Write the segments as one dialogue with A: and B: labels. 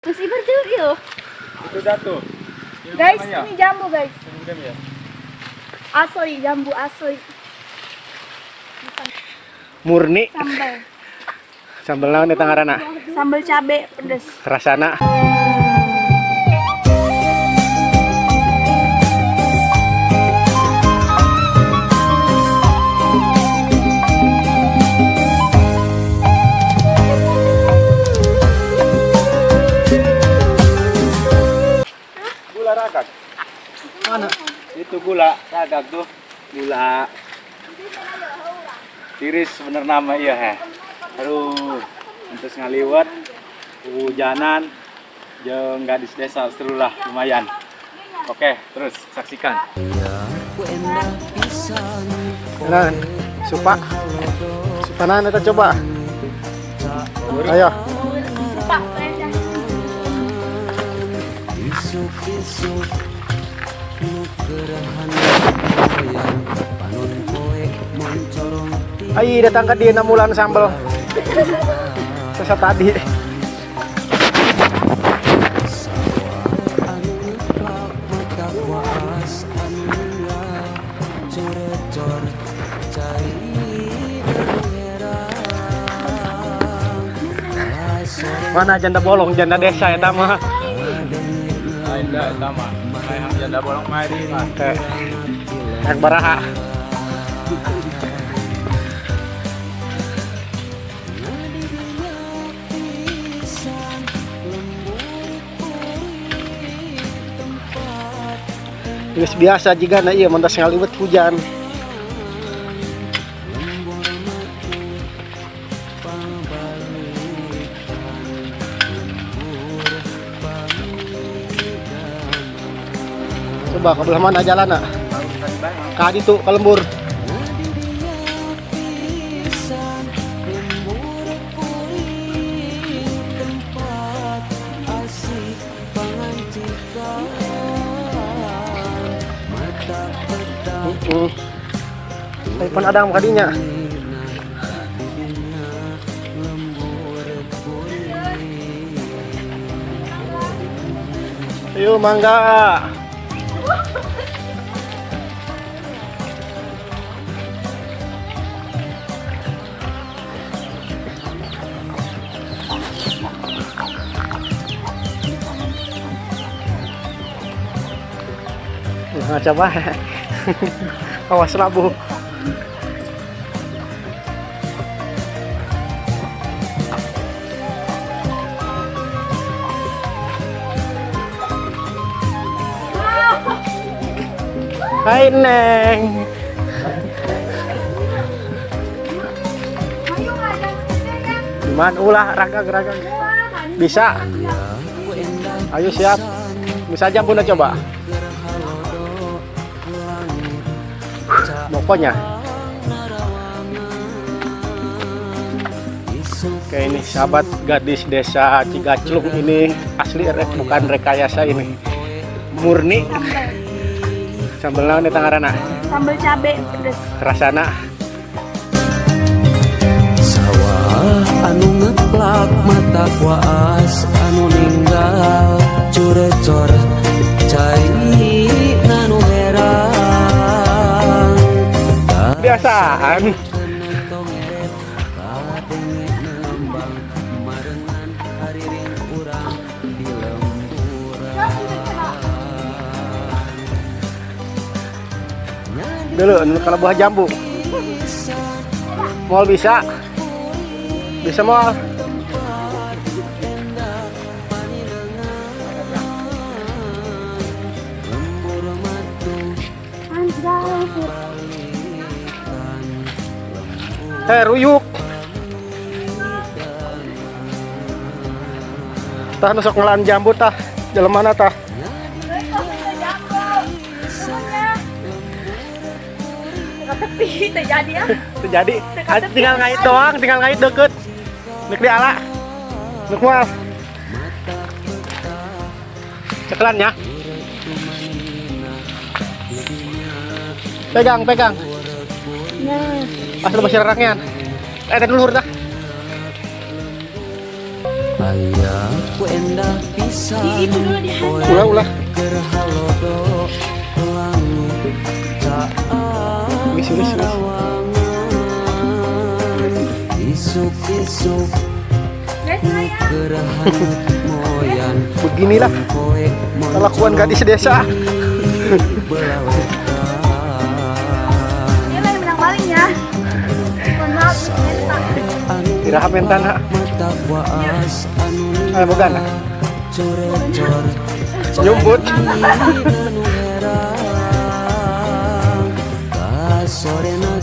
A: Terus ibar jauh itu.
B: Itu jatuh.
A: Guys, ini jambu guys. Asli jambu asli.
C: Murni.
A: Sambal.
C: Sambal naon eta ngaranna?
A: Sambal cabe pedes.
C: Rasana.
B: Gula ragak.
C: Mana?
B: Itu gula ragak tuh. Gula. Tiris bener nama iya heh. Aduh, entus ngaliwat, hujanan, jeung gadis desa seru lah lumayan. Oke, terus saksikan.
C: Nah, supa. Supanan kita coba. Ayo.
A: Supa.
C: Ayo datang ke dia namulan sambal. Sesat tadi. Mana janda bolong, janda desa ya mah.
B: Janda eta mah. Janda bolong mah di mah.
C: Yang baraha. Geus biasa jiga na ieu mun tos ngaliwet hujan. Coba ke belah mana jalanna? Ka ditu ka lembur. Tapi pun ada kadinya. Ayo mangga. Nah, coba. Awas labu. Hai Neng. Gimana ulah ragag-ragag? Bisa. Ayo siap. Bisa aja bunda coba. Pokoknya. Oke, ini sahabat gadis desa Cigaclung ini asli bukan rekayasa ini. Murni. Sambal naon eta ngaranna?
A: Sambal cabe pedes.
C: Rasana.
D: Sawah anu ngeplak mata kuas anu ninggal curecor cai nanu herang.
C: Biasaan. Dulu kalau buah jambu. Mal bisa. Bisa mal. Ruyuk. Tah nusok ngelan jambu tah. Jalan mana tah?
A: Tepi terjadi ya.
C: Terjadi. Tinggal ngait doang, tinggal ngait deket. Nek diala. Nek moal. Cekelan ya. Pegang, pegang. Nah. Asal basir rangkaian. Ada dulu dah.
D: Aya ku endah pisan
C: ulah ulah
D: isuk-isuk.
C: Beginilah kelakuan gadis desa.
A: Ini lagi menang paling ya.
C: Iraha mentan ha. Ayo bukan. Nyumput.
D: Sorena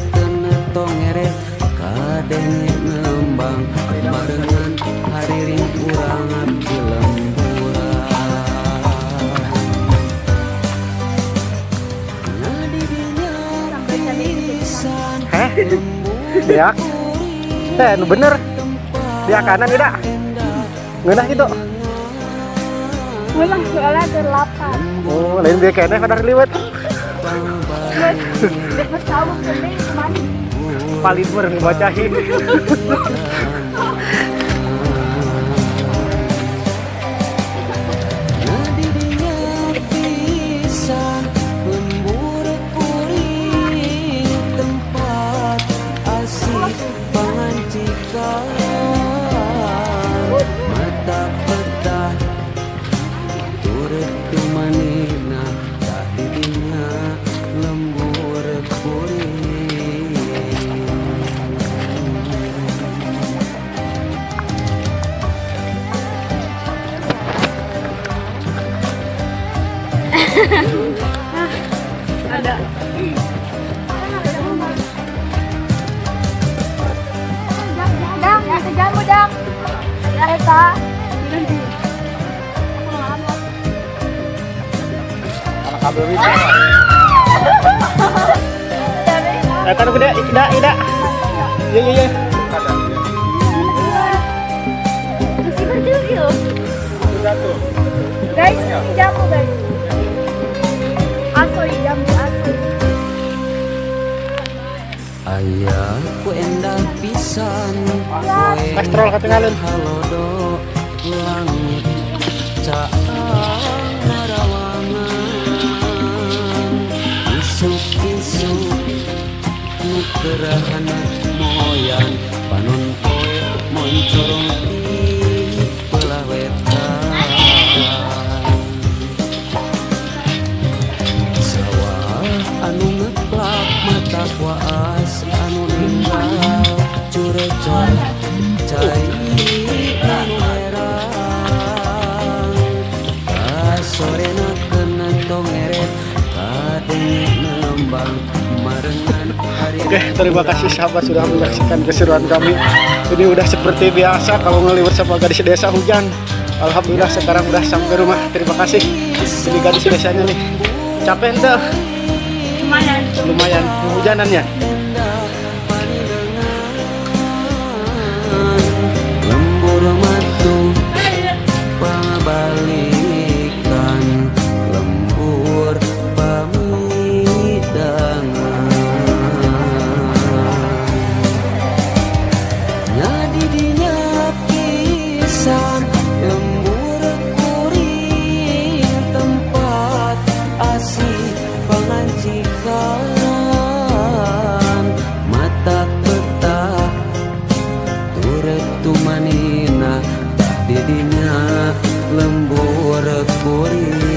D: tongere kadenge ngembang barengan hariring urang abdi lemburan
C: Heh? Ya. Nu bener. Dia kanan tidak? Ngeunah gitu.
A: Ulah soalnya terlapar.
C: Oh, lain dia kayaknya kadar liwet. Paling meren bacahin.
A: Ada. Dang, jamu dang. Eta.
C: Eta nu gede, ida, ida. Iya, iya, iya.
A: Guys, ini jamu guys. Asoy, jamu asoy.
D: Ayah ku endah pisan.
C: Kastrol ketinggalan.
D: Halodo langit caang narawangan. Isuk-isuk nu kerahana moyan panon poe moncorong di belah wetan. Sawah anu ngeplak mata waas anu ninggal curecor cai anu herang kasorena kena tongeret kadenge nembang marengan hari.
C: Oke, terima kasih sahabat sudah menyaksikan keseruan kami. Ini udah seperti biasa kalau ngeliwat sama gadis desa hujan. Alhamdulillah sekarang udah sampai rumah. Terima kasih. Ini gadis desanya nih. Capek ente?
A: Lumayan.
C: Lumayan hujanannya.
D: Lembur matu pabalikan lembur pamidangan nyadidinya pisan lembur kuring tempat asih pangancikan mata peta turut tumanina didinya lembur kuring.